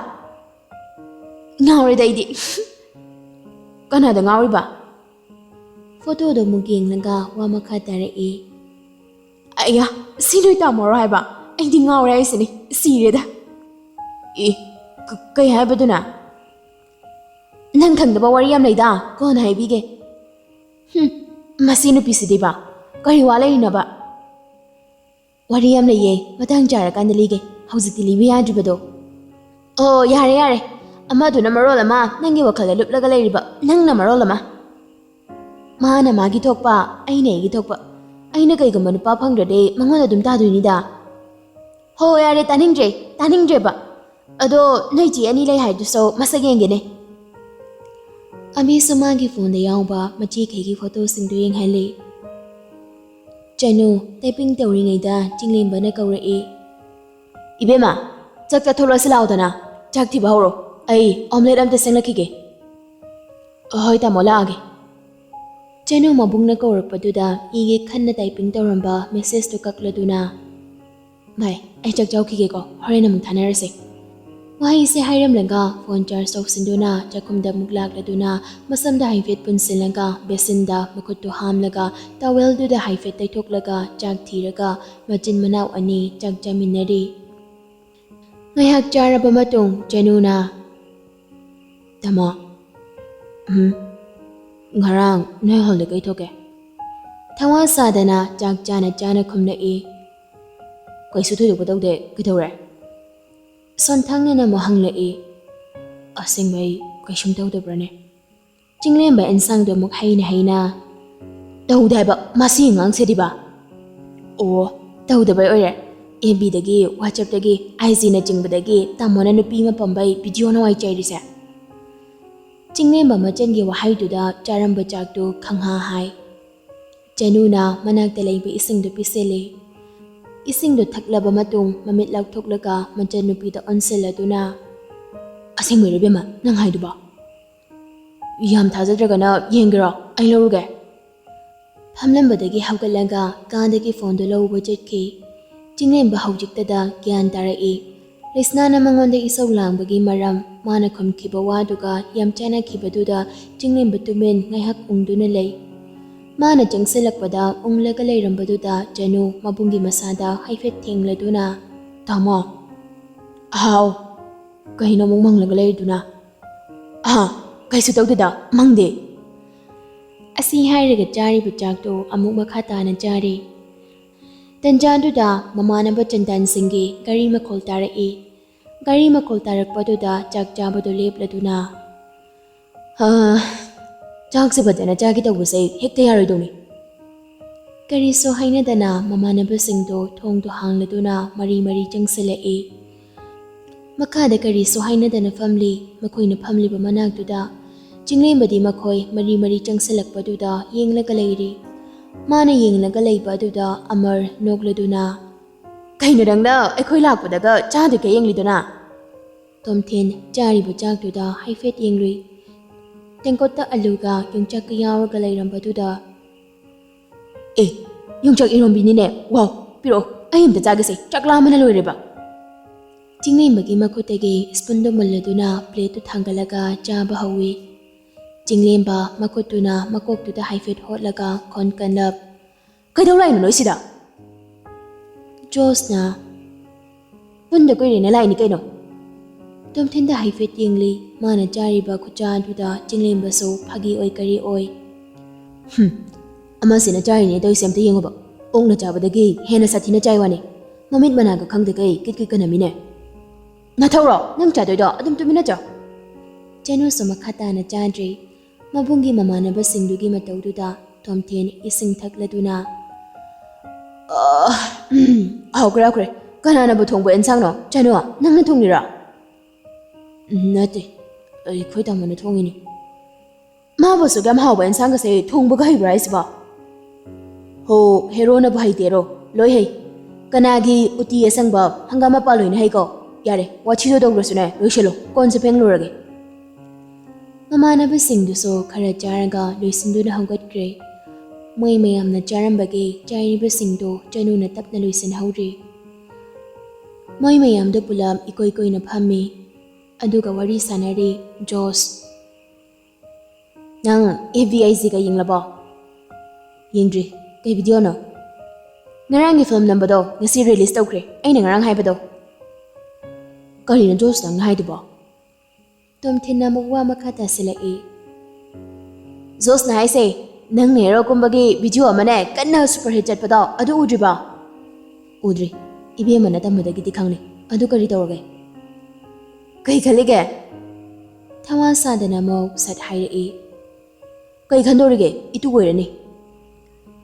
"ꯉꯥꯎꯔꯦꯗ ꯑꯩꯗꯤ꯫" "ꯀꯅꯥꯗ ꯉꯥꯎꯔꯤꯕ?" ꯐꯣꯇꯣꯗꯣ ꯑꯃꯨꯛ ꯌꯦꯡꯂꯒ ꯋꯥ ꯃꯈꯥ ꯇꯥꯔꯛꯏ꯫ "ꯑꯌꯥ, ꯁꯤ ꯅꯣꯏ ꯇꯥꯃꯣꯔꯣ ꯍꯥꯏꯕ? ꯑꯩꯗꯤ ꯉꯥꯎꯔꯦ ꯍꯥꯏꯁꯤꯅꯤ, ꯁꯤꯔꯦꯗ!" "ꯑꯦ, ꯀ-, ꯀꯩ ꯍꯥꯏꯕꯗꯨꯅ?" "ꯅꯪ ꯈꯪꯗꯕ ꯋꯥꯔꯤ ꯌꯥꯝ ꯂꯩꯗ, ꯀꯣꯟꯅ ꯍꯥꯏꯕꯤꯒꯦ꯫" "ꯍꯨꯝ, ꯃꯁꯤ ꯅꯨꯄꯤꯁꯤꯗꯤꯕ, ꯀꯔꯤ ꯋꯥ ꯂꯩꯔꯤꯅꯣꯕ?" "ꯋꯥꯔꯤ ꯌꯥꯝ ꯂꯩꯌꯦ, ꯃꯇꯥꯡ ꯆꯥꯔꯀꯥꯟꯗ ꯂꯤꯒꯦ, ꯍꯧꯖꯤꯛꯇꯤ ꯂꯤꯕ ꯌꯥꯗ꯭ꯔꯤꯕꯗꯣ꯫" "ꯑꯣ, ꯌꯥꯔꯦ, ꯌꯥꯔꯦ, ꯑꯃꯗꯨꯅ ꯃꯔꯣꯜ ꯑꯃ ꯅꯪꯒꯤ ꯋꯥꯈꯜꯗ ꯂꯨꯞꯂꯒ ꯂꯩꯔꯤꯕ, ꯅꯪꯅ ꯃꯔꯣꯜ ꯑꯃ꯫ ꯃꯥꯅ ꯃꯥꯒꯤ ꯊꯣꯛꯄ, ꯑꯩꯅ ꯑꯩꯒꯤ ꯊꯣꯛꯄ꯫ ꯑꯩꯅ ꯀꯩꯒꯨꯝꯕ ꯅꯨꯄꯥ ꯐꯪꯗ꯭ꯔꯗꯤ ꯃꯉꯣꯟꯗ ꯑꯗꯨꯝ ꯇꯥꯗꯣꯏꯅꯤꯗ꯫" "ꯍꯣ, ꯌꯥꯔꯦ, ꯇꯥꯅꯤꯡꯗ꯭ꯔꯦ, ꯇꯥꯅꯤꯡꯗ꯭ꯔꯦꯕ꯫ ꯑꯗꯣ ꯅꯣꯏ ꯆꯦ ꯑꯅꯤ ꯂꯩ ꯍꯥꯏꯗꯨꯁꯨ ꯃꯁꯛ ꯌꯦꯡꯒꯦꯅꯦ꯫" ꯑꯕꯤꯁꯨ ꯃꯥꯒꯤ ꯐꯣꯟꯗ ꯌꯥꯎꯕ ꯃꯆꯦꯈꯩꯒꯤ ꯐꯣꯇꯣꯁꯤꯡꯗꯨ ꯌꯦꯡꯍꯜꯂꯤ꯫ ꯆꯅꯨ ꯇꯥꯏꯄꯤꯡ ꯇꯧꯔꯤꯉꯩꯗ ꯆꯤꯡꯂꯦꯝꯕꯅ ꯀꯧꯔꯛꯏ꯫ "ꯏꯕꯦꯝꯃ, ꯆꯥꯛ ꯆꯥꯊꯣꯛꯂꯁꯤ ꯂꯥꯛꯑꯣꯗꯅ, ꯆꯥꯛ ꯊꯤꯕ ꯍꯧꯔꯣ, ꯑꯩ omelette ꯑꯝꯇ ꯁꯦꯝꯂꯛꯈꯤꯒꯦ꯫" "ꯍꯣꯏ ꯇꯥꯃꯣ, ꯂꯥꯛꯑꯒꯦ꯫" ꯆꯅꯨ ꯃꯕꯨꯡꯅ ꯀꯧꯔꯛꯄꯗꯨꯗ ꯏꯒꯦ ꯈꯟꯅ ꯇꯥꯏꯄꯤꯡ ꯇꯧꯔꯝꯕ ꯃꯦꯁꯦꯖꯇꯨ ꯀꯛꯂꯗꯨꯅ, "ꯚꯥꯏ, ꯑꯩ ꯆꯥꯛ ꯆꯥꯎꯈꯤꯒꯦꯀꯣ, ꯍꯣꯔꯦꯟ ꯑꯃꯨꯛ ꯊꯥꯅꯔꯁꯦ꯫" ꯋꯥꯍꯩꯁꯦ ꯍꯥꯏꯔꯝꯂꯒ ꯐꯣꯟ ꯆꯥꯔꯖ ꯇꯧꯁꯤꯟꯗꯨꯅ ꯆꯥꯛꯈꯨꯝꯗ ꯑꯃꯨꯛ ꯂꯥꯛꯂꯗꯨꯅ ꯃꯁꯝꯗ ꯍꯥꯏꯐꯦꯠ ꯄꯨꯟꯁꯤꯜꯂꯒ ꯕꯦꯁꯤꯟꯗ ꯃꯈꯨꯠꯇꯨ ꯍꯥꯝꯂꯒ ꯇꯥꯋꯦꯜꯗꯨꯗ ꯍꯥꯏꯐꯦꯠ ꯇꯩꯊꯣꯛꯂꯒ ꯆꯥꯛ ꯊꯤꯔꯒ ꯃꯆꯤꯟ ꯃꯅꯥꯎ ꯑꯅꯤ ꯆꯥꯛ ꯆꯥꯃꯤꯟꯅꯔꯤ꯫ ꯉꯥꯏꯍꯥꯛ ꯆꯥꯔꯕ ꯃꯇꯨꯡ ꯆꯅꯨꯅ, "ꯇꯥꯃꯣ, ꯎꯝ, ꯉꯔꯥꯡ ꯅꯣꯏ ꯍꯣꯜꯗ ꯀꯩ ꯊꯣꯛꯀꯦ?" ꯊꯋꯥ ꯁꯥꯗꯅ ꯆꯥꯛ ꯆꯥꯅ ꯆꯥꯅ ꯈꯨꯝꯂꯛꯏ꯫ "ꯀꯩꯁꯨ ꯊꯣꯏꯗꯣꯛꯄ ꯇꯧꯗꯦ, ꯀꯩꯗꯧꯔꯦ?" ꯁꯣꯟꯊꯪꯅꯅ ꯑꯃꯨꯛ ꯍꯪꯂꯛꯏ꯫ "ꯑꯁꯦꯡꯕꯩ ꯀꯩꯁꯨꯝ ꯇꯧꯗꯕ꯭ꯔꯅꯦ?" ꯆꯤꯡꯂꯦꯝꯕ ꯑꯦꯟꯁꯥꯡꯗꯣ ꯑꯃꯨꯛ ꯍꯩꯅ ꯍꯩꯅ, "ꯇꯧꯗꯦ ꯍꯥꯏꯕ, ꯃꯁꯤ ꯑꯉꯥꯡꯁꯤꯗꯤꯕ!" "ꯑꯣ, ꯇꯧꯗꯕꯩ ꯑꯣꯏꯔꯦ꯫ ꯑꯦꯐ ꯕꯤꯗꯒꯤ, WhatsAppꯇꯒꯤ, IG ꯅꯆꯤꯡꯕꯗꯒꯤ ꯇꯥꯃꯣꯅ ꯅꯨꯄꯤ ꯑꯃ ꯄꯝꯕꯩ video ꯅꯋꯥꯏ ꯆꯩꯔꯤꯁꯦ?" ꯆꯤꯡꯂꯦꯝꯕ ꯃꯆꯟꯒꯤ ꯋꯥꯍꯩꯗꯨꯗ ꯆꯥꯔꯝꯕ ꯆꯥꯛꯇꯨ ꯈꯪꯍꯥ ꯍꯥꯏ꯫ ꯆꯅꯨꯅ ꯃꯅꯥꯛꯇ ꯂꯩꯕ ꯏꯁꯤꯡꯗꯨ ꯄꯤꯁꯤꯜꯂꯤ꯫ ꯏꯁꯤꯡꯗꯨ ꯊꯛꯂꯕ ꯃꯇꯨꯡ ꯃꯃꯤꯠ ꯂꯥꯎꯊꯣꯛꯂꯒ ꯃꯆꯟꯅꯨꯄꯤꯗ ꯑꯣꯟꯁꯤꯜꯂꯗꯨꯅ, "ꯑꯁꯦꯡꯕꯩꯔꯣ ꯏꯕꯦꯝꯃ ꯅꯪ ꯍꯥꯏꯗꯨꯕꯣ? ꯌꯥꯝ ꯊꯥꯖꯗ꯭ꯔꯒꯅ ꯌꯦꯡꯒꯦꯔꯣ? ꯑꯩ ꯂꯧꯔꯨꯒꯦ꯫" ꯐꯝꯂꯝꯕꯗꯒꯤ ꯍꯧꯒꯠꯂꯒ ꯀꯥꯗꯒꯤ ꯐꯣꯟꯗꯨ ꯂꯧꯕ ꯆꯠꯈꯤ꯫ ꯆꯤꯡꯂꯦꯝꯕ ꯍꯧꯖꯤꯛꯇꯗ ꯒ꯭ꯌꯥꯟ ꯇꯥꯔꯛꯏ꯫ ꯂꯩꯁꯅꯥꯅ ꯃꯉꯣꯟꯗ ꯏꯁꯧ ꯂꯥꯡꯕꯒꯤ ꯃꯔꯝ, ꯃꯥꯅ ꯈꯨꯝꯈꯤꯕ ꯋꯥꯗꯨꯒ ꯌꯥꯝ ꯆꯥꯟꯅꯈꯤꯕꯗꯨꯗ ꯆꯤꯡꯂꯦꯝꯕ ꯇꯨꯃꯤꯟ ꯉꯥꯏꯍꯥꯛ ꯎꯪꯗꯨꯅ ꯂꯩ꯫ ꯃꯥꯅ ꯆꯪꯁꯤꯜꯂꯛꯄꯗ ꯎꯪꯂꯒ ꯂꯩꯔꯝꯕꯗꯨꯗ ꯆꯅꯨ ꯃꯕꯨꯡꯒꯤ ꯃꯁꯥꯗ ꯍꯥꯏꯐꯦꯠ ꯊꯦꯡꯂꯗꯨꯅ, "ꯇꯥꯃꯣ?" "ꯍꯥꯎ?" "ꯀꯩꯅꯣ ꯑꯃꯨꯛ ꯃꯪꯂꯒ ꯂꯩꯔꯤꯗꯨꯅ?" "ꯑꯍꯥ, ꯀꯩꯁꯨ ꯇꯧꯗꯦꯗ, ꯃꯪꯗꯦ꯫" ꯑꯁꯤ ꯍꯥꯏꯔꯒ ꯆꯥꯔꯤꯕ ꯆꯥꯛꯇꯨ ꯑꯃꯨꯛ ꯃꯈꯥ ꯇꯥꯅ ꯆꯥꯔꯤ꯫ ꯇꯟꯖꯥꯗꯨꯗ ꯃꯃꯥꯟꯅꯕ ꯆꯟꯗꯥꯟ ꯁꯤꯡꯒꯤ ꯒꯥꯔꯤ ꯃꯈꯣꯜ ꯇꯥꯔꯛꯏ꯫ ꯒꯥꯔꯤ ꯃꯈꯣꯜ ꯇꯥꯔꯛꯄꯗꯨꯗ ꯆꯥꯛ ꯆꯥꯕꯗꯨ ꯂꯦꯞꯂꯗꯨꯅ, "ꯍꯥ, ꯆꯥꯛꯁꯦ ꯐꯖꯅ ꯆꯥꯒꯦ ꯇꯧꯕꯁꯦ ꯍꯦꯛꯇ ꯌꯥꯔꯣꯏꯗꯧꯅꯤ꯫" ꯀꯔꯤꯁꯨ ꯍꯥꯏꯅꯗꯅ ꯃꯃꯥꯟꯅꯕꯁꯤꯡꯗꯣ ꯊꯣꯡꯗꯣ ꯍꯥꯡꯂꯗꯨꯅ ꯃꯔꯤ ꯃꯔꯤ ꯆꯪꯁꯤꯜꯂꯛꯏ꯫ ꯃꯈꯥꯗ ꯀꯔꯤꯁꯨ ꯍꯥꯏꯅꯗꯅ ꯐꯝꯂꯤ꯫ ꯃꯈꯣꯏꯅ ꯐꯝꯂꯤꯕ ꯃꯅꯥꯛꯇꯨꯗ ꯆꯤꯡꯂꯦꯝꯕꯗꯤ ꯃꯈꯣꯏ ꯃꯔꯤ ꯃꯔꯤ ꯆꯪꯁꯤꯜꯂꯛꯄꯗꯨꯗ ꯌꯦꯡꯂꯒ ꯂꯩꯔꯤ꯫ ꯃꯥꯅ ꯌꯦꯡꯂꯒ ꯂꯩꯕ ꯑꯗꯨꯗ ꯑꯃꯔ ꯅꯣꯛꯂꯗꯨꯅ, "ꯀꯩꯅꯣ ꯅꯪꯅ ꯑꯩꯈꯣꯏ ꯂꯥꯛꯄꯗꯒ ꯆꯥꯗꯣꯏꯒ ꯌꯦꯡꯂꯤꯗꯨꯅ?" ꯇꯣꯝꯊꯤꯟ ꯆꯥꯔꯤꯕ ꯆꯥꯛꯇꯨꯗ ꯍꯥꯏꯐꯦꯠ ꯌꯦꯡꯂꯨꯏ꯫ ꯇꯦꯡꯀꯣꯠꯇ ꯑꯂꯨꯒ ꯌꯣꯡꯆꯥꯛꯀ ꯌꯥꯎꯔꯒ ꯂꯩꯔꯝꯕꯗꯨꯗ, "ꯑꯦ, ꯌꯣꯡꯆꯥꯛ ꯏꯔꯣꯝꯕꯤꯅꯤꯅꯦ꯫ ꯋꯥꯎ, ꯄꯤꯔꯛꯑꯣ, ꯑꯩ ꯑꯝꯇ ꯆꯥꯒꯦꯁꯦ, ꯆꯥꯛ ꯂꯥꯝꯕꯅ ꯂꯣꯏꯔꯦꯕ꯫" ꯆꯤꯡꯂꯦꯝꯕꯒꯤ ꯃꯈꯨꯠꯇꯒꯤ ꯁ꯭ꯄꯨꯟꯗꯨ ꯃꯨꯜꯂꯗꯨꯅ ꯄ꯭ꯂꯦꯠꯇꯨ ꯊꯥꯡꯒꯠꯂꯒ ꯆꯥꯕ ꯍꯧꯏ꯫ ꯆꯤꯡꯂꯦꯝꯕ ꯃꯈꯨꯠꯇꯨꯅ ꯃꯀꯣꯛꯇꯨꯗ ꯍꯥꯏꯐꯦꯠ ꯍꯣꯠꯂꯒ ꯈꯣꯟ ꯀꯟꯅ, "ꯀꯩꯗꯧ ꯂꯥꯛꯏꯅꯣ ꯅꯣꯏ ꯁꯤꯗ?" ꯖꯣꯁꯅ, "ꯄꯨꯟꯗ ꯀꯨꯏꯔꯦꯅ ꯂꯥꯛꯏꯅꯤ ꯀꯩꯅꯣ꯫" ꯇꯣꯝꯊꯤꯟꯗ ꯍꯥꯏꯐꯦꯠ ꯌꯦꯡꯂꯤ꯫ ꯃꯥꯅ ꯆꯥꯔꯤꯕ ꯈꯨꯠꯆꯥ ꯑꯗꯨꯗ ꯆꯤꯡꯂꯦꯝꯕꯁꯨ ꯐꯥꯒꯤ ꯑꯣꯏ ꯀꯔꯤ ꯑꯣꯏ꯫ "ꯍꯨꯝ, ꯑꯃꯁꯤꯅ ꯆꯥꯔꯤꯅꯦ ꯇꯧꯔꯤꯁꯦ ꯑꯝꯇ ꯌꯦꯡꯉꯨꯕ꯫ ꯑꯣꯛꯅ ꯆꯥꯕꯗꯒꯤ ꯍꯦꯟꯅ ꯁꯥꯊꯤꯅ ꯆꯥꯏ ꯋꯥꯅꯤ꯫ ꯃꯃꯤꯠ ꯃꯅꯥꯒ ꯈꯪꯗꯈꯩ ꯀꯤꯠ ꯀꯤꯠ ꯀꯟꯅꯃꯤꯅꯦ꯫ ꯅꯊꯧꯔꯣ, ꯅꯪ ꯆꯥꯗꯣꯏꯗꯣ ꯑꯗꯨꯝ ꯇꯨꯃꯤꯟꯅ ꯆꯥꯎ꯫" ꯆꯅꯨꯁꯨ ꯃꯈꯥ ꯇꯥꯅ ꯆꯥꯗ꯭ꯔꯤ꯫ ꯃꯕꯨꯡꯒꯤ ꯃꯃꯥꯟꯅꯕꯁꯤꯡꯗꯨꯒꯤ ꯃꯇꯧꯗꯨꯗ ꯇꯣꯝꯊꯤꯟ ꯏꯁꯤꯡ ꯊꯛꯂꯗꯨꯅ, "ꯑꯥ, ꯎꯝ, ꯍꯥꯎꯈ꯭ꯔꯦ, ꯍꯥꯎꯈ꯭ꯔꯦ꯫ ꯀꯅꯥꯅꯕꯨ ꯊꯣꯡꯕ ꯑꯦꯟꯁꯥꯡꯅꯣ? ꯆꯅꯨ, ꯅꯪꯅ ꯊꯣꯡꯂꯤꯔꯣ?" "ꯎꯝ, ꯅꯠꯇꯦ꯫ ꯑꯩꯈꯣꯏ ꯇꯥꯃꯣꯅ ꯊꯣꯡꯉꯤꯅꯤ꯫ ꯃꯥꯕꯨꯁꯨ ꯌꯥꯝ ꯍꯥꯎꯕ ꯏꯟꯁꯥꯡꯒꯁꯦ ꯊꯣꯡꯕꯒ ꯍꯩꯕ꯭ꯔꯥ ꯍꯥꯏꯁꯤꯕꯣ? ꯍꯣ, ꯍꯦꯔꯣꯅꯕꯨ ꯍꯩꯇꯦꯔꯣ? ꯂꯣꯏ ꯍꯩ꯫ ꯀꯅꯥꯒꯤ ꯎꯇꯤ ꯑꯁꯪꯕ ꯍꯪꯒꯥꯝ ꯃꯄꯥꯟ ꯂꯣꯏꯅ ꯍꯩꯀꯣ? ꯌꯥꯔꯦ, ꯋꯥꯊꯤꯗꯣ ꯇꯧꯗ꯭ꯔꯁꯨꯅꯦ, ꯂꯣꯏꯁꯤꯜꯂꯣ, ꯀꯣꯟꯁꯦ ꯐꯦꯡꯂꯨꯔꯒꯦ꯫ ꯃꯃꯥꯟꯅꯕꯁꯤꯡꯗꯨꯁꯨ ꯈꯔ ꯆꯥꯔꯒ ꯂꯣꯏꯁꯤꯟꯗꯨꯅ ꯍꯧꯒꯠꯈ꯭ꯔꯦ꯫ ꯃꯣꯏ ꯃꯌꯥꯝꯅ ꯆꯥꯔꯝꯕꯒꯤ ꯆꯥꯏꯔꯤꯕꯁꯤꯡꯗꯣ ꯆꯅꯨꯅ ꯇꯞꯅ ꯂꯣꯏꯁꯤꯟꯍꯧꯔꯤ꯫ ꯃꯣꯏ ꯃꯌꯥꯝꯗꯣ ꯄꯨꯂꯞ ꯏꯀꯣꯏ ꯀꯣꯏꯅ ꯐꯝꯃꯤ, ꯑꯗꯨꯒ ꯋꯥꯔꯤ ꯁꯥꯟꯅꯔꯤ꯫ ꯖꯣꯁ, "ꯅꯪ ꯑꯦꯐ ꯕꯤ ꯑꯥꯏ ꯖꯤꯒ ꯌꯦꯡꯂꯕꯣ?" "ꯌꯦꯡꯗ꯭ꯔꯤ꯫ ꯀꯩ ꯚꯤꯗꯤꯑꯣꯅꯣ?" "ꯉꯔꯥꯡꯒꯤ ꯐꯤꯂꯝ ꯅꯝꯕꯗꯣ ꯉꯁꯤ ꯔꯤꯂꯤꯁ ꯇꯧꯈ꯭ꯔꯦ, ꯑꯩꯅ ꯉꯔꯥꯡ ꯍꯥꯏꯕꯗꯣ꯫" "ꯀꯔꯤꯅꯣ ꯖꯣꯁ ꯅꯪꯅ ꯍꯥꯏꯗꯨꯕꯣ?" ꯇꯣꯝꯊꯤꯟꯅ ꯑꯃꯨꯛ ꯋꯥ ꯃꯈꯥ ꯇꯥꯁꯤꯜꯂꯛꯏ꯫ "ꯖꯣꯁꯅ ꯍꯥꯏꯁꯦ, ꯅꯪꯅ ꯍꯦꯔꯣ ꯀꯨꯝꯕꯒꯤ ꯚꯤꯗꯤꯑꯣ ꯑꯃꯅꯦ ꯀꯟꯅ ꯁꯨꯄꯔ ꯍꯤꯠ ꯆꯠꯄꯗꯣ ꯑꯗꯨ ꯎꯗ꯭ꯔꯤꯕꯣ?" "ꯎꯗ꯭ꯔꯤ꯫ ꯏꯕꯦꯝꯃꯅ ꯇꯝꯕꯗꯒꯤꯗꯤ ꯈꯪꯂꯦ꯫ ꯑꯗꯨ ꯀꯔꯤ ꯇꯧꯔꯒꯦ?" "ꯀꯩ ꯈꯜꯂꯤꯒꯦ?" ꯊꯋꯥ ꯁꯥꯗꯅ ꯑꯃꯨꯛ ꯁꯠ ꯍꯥꯏꯔꯛꯏ꯫ "ꯀꯩ ꯈꯟꯗꯧꯔꯤꯒꯦ? ꯏꯇꯨ ꯑꯣꯏꯔꯅꯤ꯫"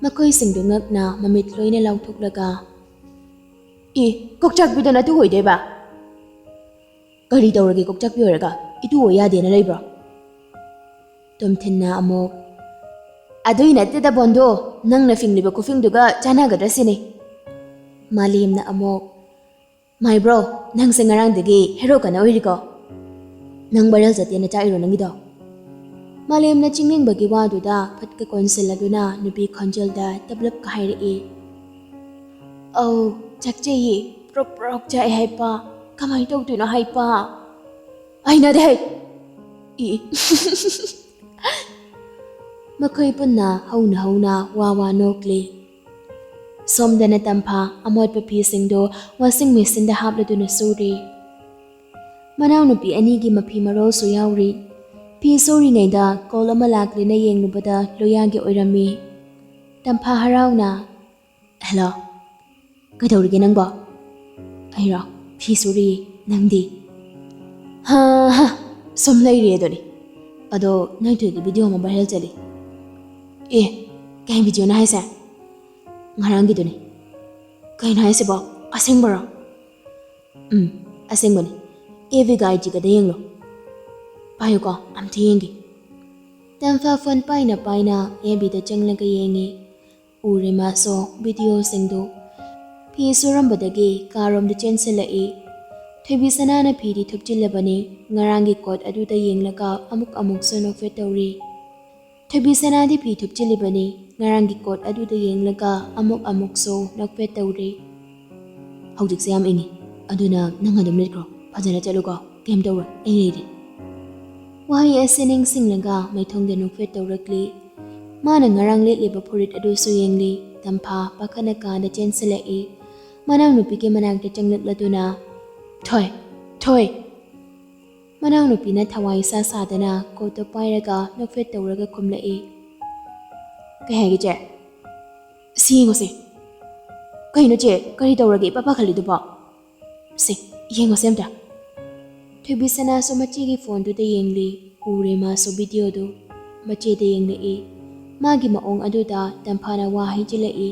ꯃꯈꯣꯏꯁꯤꯡꯗꯨ ꯉꯛꯅ ꯃꯃꯤꯠ ꯂꯣꯏꯅ ꯂꯥꯎꯊꯣꯛꯂꯒ, "ꯏ, ꯀꯣꯛꯆꯥꯛꯄꯤꯗꯣ ꯅꯇꯨ ꯑꯣꯏꯗꯣꯏꯕ?" "ꯀꯔꯤ ꯇꯧꯔꯒꯦ ꯀꯣꯛꯆꯥꯛꯄꯤ ꯑꯣꯏꯔꯒ? ꯏꯇꯨ ꯑꯣꯏ ꯌꯥꯗꯦꯅ ꯂꯩꯕ꯭ꯔꯣ?" ꯇꯣꯝꯊꯤꯟꯅ ꯑꯃꯨꯛ, "ꯑꯗꯨꯏ ꯅꯠꯇꯦꯗ ꯕꯣꯟꯗꯣ, ꯅꯪꯅ ꯐꯤꯡꯂꯤꯕ ꯈꯨꯐꯤꯡꯗꯨꯒ ꯆꯥꯟꯅꯒꯗ꯭ꯔꯥ ꯁꯤꯅꯤ꯫" ꯃꯥꯂꯦꯝꯅ ꯑꯃꯨꯛ, "My bro, ꯅꯪꯁꯦ ꯉꯔꯥꯡꯗꯒꯤ ꯍꯦꯔꯣ ꯀꯟꯅ ꯑꯣꯏꯔꯤꯀꯣ? ꯅꯪ viral ꯆꯠꯇꯦꯅ ꯆꯥꯛꯏꯔꯣ ꯅꯪꯒꯤꯗꯣ?" ꯃꯥꯂꯦꯝꯅ ꯆꯤꯡꯅꯤꯡꯕꯒꯤ ꯋꯥꯗꯨꯗ ꯐꯠꯀ ꯀꯣꯟꯁꯤꯜꯂꯗꯨꯅ ꯅꯨꯄꯤ ꯈꯣꯟꯖꯦꯜꯗ ꯇꯞꯂꯞꯀ ꯍꯥꯏꯔꯛꯏ꯫ "ꯑꯧ, ꯆꯥꯛꯆꯩꯌꯦ, ꯄ꯭ꯔꯣꯛ ꯄ꯭ꯔꯣꯛ ꯆꯥꯛꯑꯦ ꯍꯥꯏꯄ꯫ ꯀꯃꯥꯏꯅ ꯇꯧꯗꯣꯏꯅꯣ ꯍꯥꯏꯄ? ꯍꯩꯅꯗꯦ ꯍꯩ!" ꯏ꯫ ꯃꯈꯣꯏ ꯄꯨꯟꯅ ꯍꯧꯅ ꯍꯧꯅ ꯋꯥ ꯋꯥ ꯅꯣꯛꯂꯤ꯫ ꯁꯣꯝꯗꯅ ꯇꯝꯐꯥ ꯑꯃꯣꯠꯄ ꯐꯤꯁꯤꯡꯗꯨ washing machineꯗ ꯍꯥꯞꯂꯗꯨꯅ ꯁꯨꯔꯤ꯫ ꯃꯅꯥꯎꯅꯨꯄꯤ ꯑꯅꯤꯒꯤ ꯃꯐꯤ ꯃꯔꯣꯜꯁꯨ ꯌꯥꯎꯔꯤ꯫ ꯐꯤ ꯁꯨꯔꯤꯉꯩꯗ call ꯑꯃ ꯂꯥꯛꯂꯦꯅ ꯌꯦꯡꯂꯨꯕꯗ ꯂꯣꯌꯥꯒꯤ ꯑꯣꯏꯔꯝꯃꯤ꯫ ꯇꯝꯐꯥ ꯍꯔꯥꯎꯅ, "Hello, ꯀꯩꯗꯧꯔꯤꯒꯦ ꯅꯪꯕꯣ?" "ꯑꯩꯔꯣ? ꯐꯤ ꯁꯨꯔꯤꯌꯦ꯫ ꯅꯪꯗꯤ?" "ꯍꯥ ꯍꯥ, ꯁꯨꯝ ꯂꯩꯔꯤ ꯑꯗꯨꯅꯤ꯫ ꯑꯗꯣ ꯅꯣꯏ ꯊꯣꯏꯒꯤ ꯚꯤꯗꯤꯑꯣ ꯑꯃ viral ꯆꯠꯂꯤ꯫" "ꯑꯦ, ꯀꯩ ꯚꯤꯗꯤꯑꯣꯅꯣ ꯍꯥꯏꯁꯦ?" "ꯉꯔꯥꯡꯒꯤꯗꯨꯅꯤ꯫" "ꯀꯩꯅꯣ ꯍꯥꯏꯁꯤꯕꯣ? ꯑꯁꯦꯡꯕꯔꯣ?" "ꯎꯝ, ꯑꯁꯦꯡꯕꯅꯤ꯫ ꯑꯦꯐ ꯕꯤꯒ ꯑꯥꯏ ꯖꯤꯒꯗ ꯌꯦꯡꯂꯣ꯫" ꯄꯥꯏꯌꯨꯀꯣ, ꯑꯝꯇ ꯌꯦꯡꯒꯦ꯫ ꯇꯝꯐꯥ ꯐꯣꯟ ꯄꯥꯏꯅ ꯄꯥꯏꯅ ꯑꯦꯐ ꯕꯤꯗ ꯆꯪꯂꯒ ꯌꯦꯡꯉꯤ꯫ ꯎꯔꯦ ꯃꯥꯁꯨ ꯚꯤꯗꯤꯑꯣꯁꯤꯡꯗꯨ꯫ ꯐꯤ ꯁꯨꯔꯝꯕꯗꯒꯤ ꯀꯥꯔꯣꯝꯗ ꯆꯦꯟꯁꯤꯜꯂꯛꯏ꯫ ꯊꯣꯏꯕꯤꯁꯅꯥꯅ ꯐꯤꯗꯤ ꯊꯨꯞꯆꯤꯜꯂꯕꯅꯤ꯫ ꯉꯔꯥꯡꯒꯤ ꯀꯣꯠ ꯑꯗꯨꯗ ꯌꯦꯡꯂꯒ ꯑꯃꯨꯛ ꯑꯃꯨꯛꯁꯨ ꯅꯣꯛꯐꯦꯠ ꯇꯧꯔꯤ꯫ ꯊꯣꯏꯕꯤꯁꯅꯥꯗꯤ ꯐꯤ ꯊꯨꯞꯆꯤꯜꯂꯤꯕꯅꯤ꯫ ꯉꯔꯥꯡꯒꯤ ꯀꯣꯠ ꯑꯗꯨꯗ ꯌꯦꯡꯂꯒ ꯑꯃꯨꯛ ꯑꯃꯨꯛꯁꯨ ꯅꯣꯛꯐꯦꯠ ꯇꯧꯔꯤ꯫ "ꯍꯧꯖꯤꯛꯁꯦ ꯌꯥꯝ ꯏꯪꯉꯤ, ꯑꯗꯨꯅ ꯅꯪ ꯑꯗꯨꯝ ꯂꯤꯠꯈ꯭ꯔꯣ, ꯐꯖꯅ ꯆꯠꯂꯨꯀꯣ, ꯀꯩꯝ ꯇꯧꯔꯣꯏ, ꯑꯩ ꯂꯩꯔꯤ꯫" ꯋꯥꯍꯩ ꯑꯁꯤ ꯅꯤꯡꯁꯤꯡꯂꯒ ꯃꯥꯏꯊꯣꯡꯗ ꯅꯣꯛꯐꯦꯠ ꯇꯧꯔꯛꯂꯤ꯫ ꯃꯥꯅ ꯉꯔꯥꯡ ꯂꯤꯠꯂꯤꯕ ꯐꯨꯔꯤꯠ ꯑꯗꯨꯁꯨ ꯌꯦꯡꯂꯤ꯫ ꯇꯝꯐꯥ ꯄꯥꯈꯠꯅ ꯀꯥꯗ ꯆꯦꯟꯁꯤꯜꯂꯛꯏ꯫ ꯃꯅꯥꯎꯅꯨꯄꯤꯒꯤ ꯃꯅꯥꯛꯇ ꯆꯪꯂꯛꯂꯗꯨꯅ, "ꯊꯣꯏ, ꯊꯣꯏ!" ꯃꯅꯥꯎꯅꯨꯄꯤꯅ ꯊꯋꯥꯏ ꯏꯁꯥ ꯁꯥꯗꯅ ꯀꯣꯠꯇꯣ ꯄꯥꯏꯔꯒ ꯅꯣꯛꯐꯦꯠ ꯇꯧꯔꯒ ꯈꯨꯝꯂꯛꯏ꯫ "ꯀꯩ ꯍꯥꯏꯒꯦ, ꯆꯦ?" "ꯁꯤ ꯌꯦꯡꯉꯨꯁꯦ꯫" "ꯀꯩꯅꯣ, ꯆꯦ? ꯀꯔꯤ ꯇꯧꯔꯒꯦ ꯏꯄꯥ ꯄꯥꯈꯠꯂꯤꯗꯨꯕꯣ?" "ꯁꯦ, ꯌꯦꯡꯉꯨꯁꯦ ꯑꯝꯇ꯫" ꯊꯣꯏꯕꯤꯁꯅꯥꯁꯨ ꯃꯆꯦꯒꯤ ꯐꯣꯟꯗꯨꯗ ꯌꯦꯡꯂꯤ꯫ ꯎꯔꯦ ꯃꯥꯁꯨ ꯚꯤꯗꯤꯑꯣꯗꯨ꯫ ꯃꯆꯦꯗ ꯌꯦꯡꯂꯛꯏ꯫ ꯃꯥꯒꯤ ꯃꯑꯣꯡ ꯑꯗꯨꯗ ꯇꯝꯐꯥꯅ ꯋꯥ ꯍꯩꯖꯤꯜꯂꯛꯏ꯫